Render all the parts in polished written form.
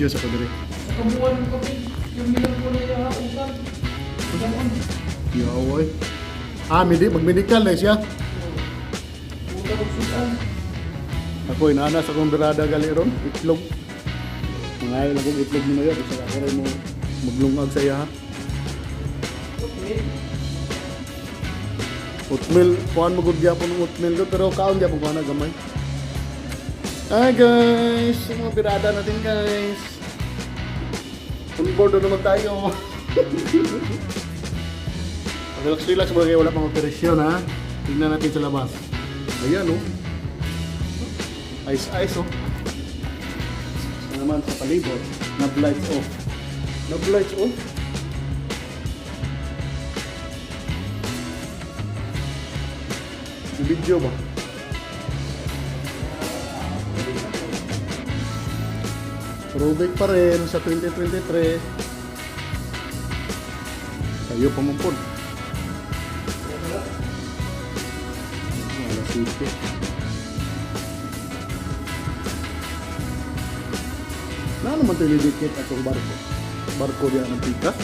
Video sa ko diri. Sa kabuuan ng kape, yung milang ko na iya, usan. Usan. Yaw, oy. Ah, mag-medical na siya. Utan og sudan. Ako inaana sa akong birada gali ron, itlog. Mangayo lang kong itlog mo na yun, kasi ako rin mo maglungag sa iya ha. Okay. Oatmeal, kuhan mo gud gyapon ng oatmeal ko, pero kaon gyapon ko na gamay. Hi guys, yung mga birada natin, guys. On board na naman tayo. Relax, relax bagay, wala pang operasyon ha. Tingnan natin sa labas. Ayan oh. Ice ice oh. Isa naman sa palibot, knob lights off. Knob lights off. May video ba? Rubik pa rin sa 2023. Tayo pa man po. Alas 7. Na naman ito ilidikit atong barko. Barko diya ng pikas.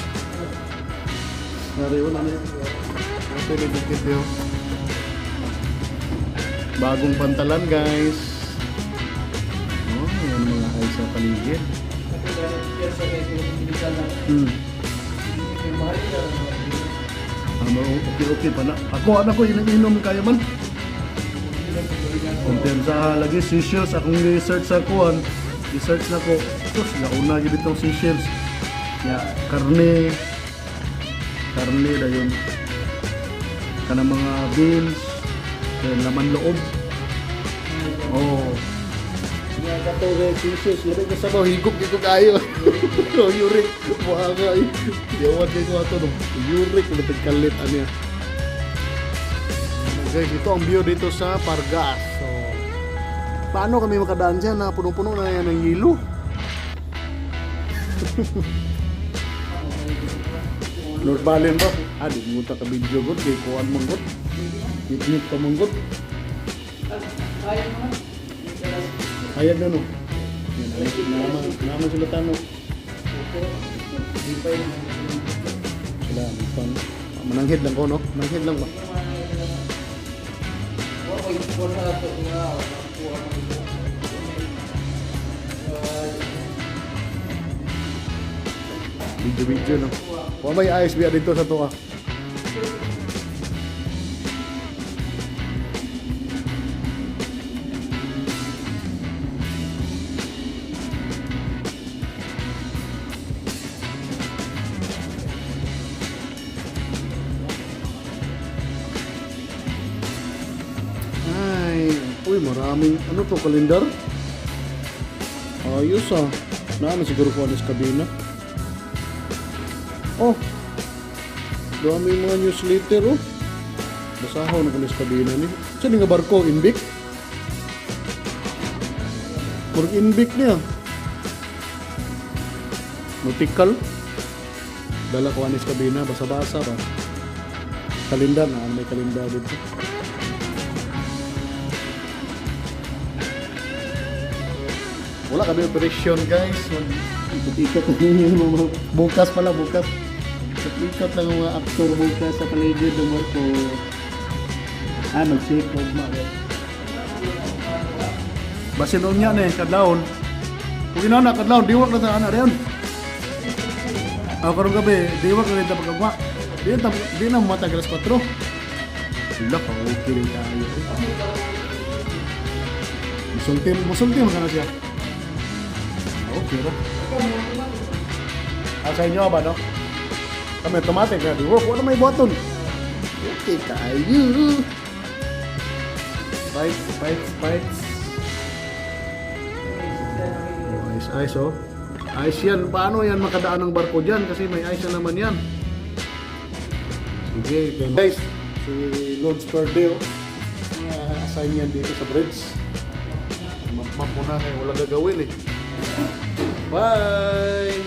Nariwan na niya. Ito ilidikit diyo. Bagong pantalan, guys. Oh, yan ang mga ayos sa paligid. Kasi dahil yan sa kay medical na. Yung mahal nila. Ano, okay, okay pa na. Ako, anak ko, inom-inom kaya man. Kumpiyansa lagi, Seychelles, akong research sa kuan. Research na ko. Sus, nauna gid itong Seychelles. Ya, karne. Karne dayon. Kanang mga beans, then laman loob. Oh. Ya kato kay Seychelles, labi ko sa higop gid ko kayo. Oh, yurik. Buha ka ay. Yawan kay ko ato no. Yurik lapit kalit ani. Guys, ito ang view dito sa Pargas. So, paano kami makadaan dyan na punong-puno na yan ng yelo? Lord Balen ba? Ah, di mo ta ka video god, kay kuan mong god. Ngit pa mong god. Kaya mo na. Hayag na no. Yan, naman, naman sila tano. Di pa yun. Sila, pang, mananghid lang ko, no? Mananghid lang ba? Video-video, no? Wa may ayos biya dito sa tuwa. Ay, uy, maraming, ano to, kalendar? Ayos ah. Naano siguro ko alas kabina. Oh, dami mga newsletter oh. Basahaw na kulis kabina ni. Saan nga barko? Inbik? Murag Inbik niya. Nautical. Dala ko anis kabina, basa-basa ba? Kalendar na, may kalendar dito. Wala kami operation, guys. Ikot-ikot yung mga bukas pala, bukas. Ikot-ikot lang ang mga actor bukas sa paligid ng barko. Ah, mag-shake og ma. Basin unya ni kadlawon. Kung inana kadlawon, diwak na ta ana riyon. Ako karong gabi, diwak na rin ta pagkagwa. Di na matag alas 4. Wala ka, okay rin tayo. Musulti, musulti mo ka na siya. Okay ra. Ah, sa inyo ba, no? Kami automatic na. Di work. Wala may button. Okay, kayo. Bites, bites, bites. Oh, ice, ice, oh. Ice yan. Paano yan makadaan ng barko dyan? Kasi may ice na naman yan. Sige, guys. Si Lord Sperdale. Assign yan dito sa bridge. Map muna kayo. Walang gagawin eh. Bye!